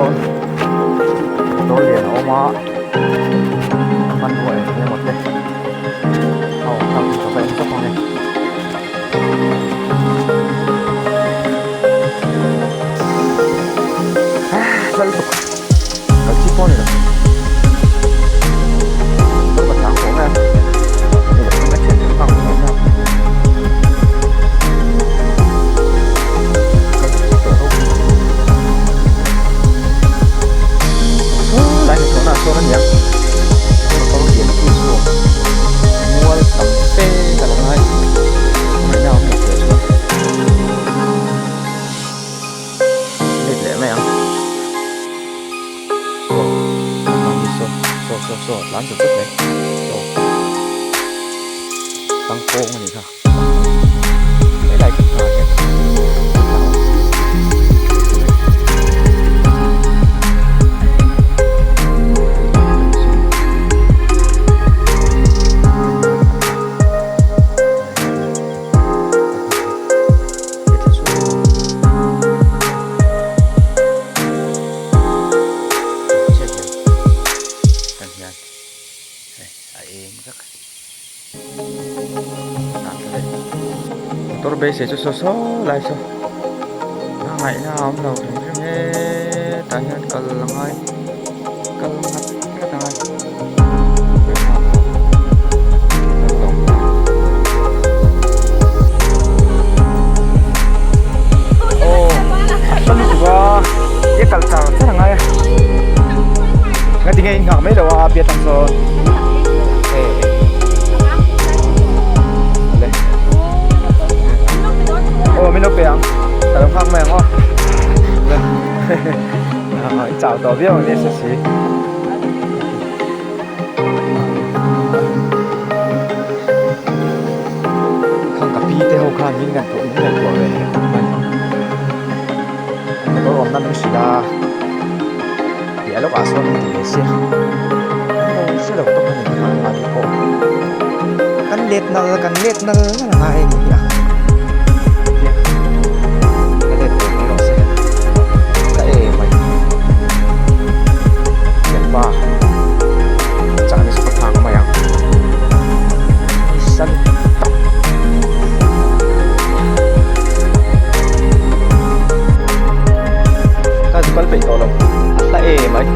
sawn motor lian a awm a hmanrua eng emaw te a awm thlak chu ka va en zawk ang e. Lal tuk kal chi pawh a ni lo motor ka chang tawh mai a hei lah ka thian leh nghak tawh mai a kal chi tawh lo saw lai hnathawhna ah sawn a ni ang motor lian pui chu mual tam fe ka la ngai ngaihna a awm lo tih ah chuan. Let leh mai ang saw a hmang hi saw saw saw saw a tlan zut zut mai saw tangkawng a nih kha helai khi hna hian motor beisei chu saw saw lai saw a ngaihna a awm lo hrim hrim e tah hian kal a ngai kal ngat ngat a ngai. Nga tinge in nghak mai lo a bia tang sawn le aw min lo pe ang ka lo nghak mai ang aw le in chau tawh viau ang ni se si. Khang ka pi te ho khan min ngaihtuah min ngaihtuah ve hle khawp mai. Motor awmna min hrilh a, piah lawkah sawn min ti ve sia. An lo hre lo tawp a ni ang mahni pawh. Kan let nal kan let nal nal a ngai a ni hi a. Ka let ve mai rawh se. Ka e mai. Thianpa chahni chu ka phak mai ang. San tak. Ka zu kal peih tawh lo. A hla e mai.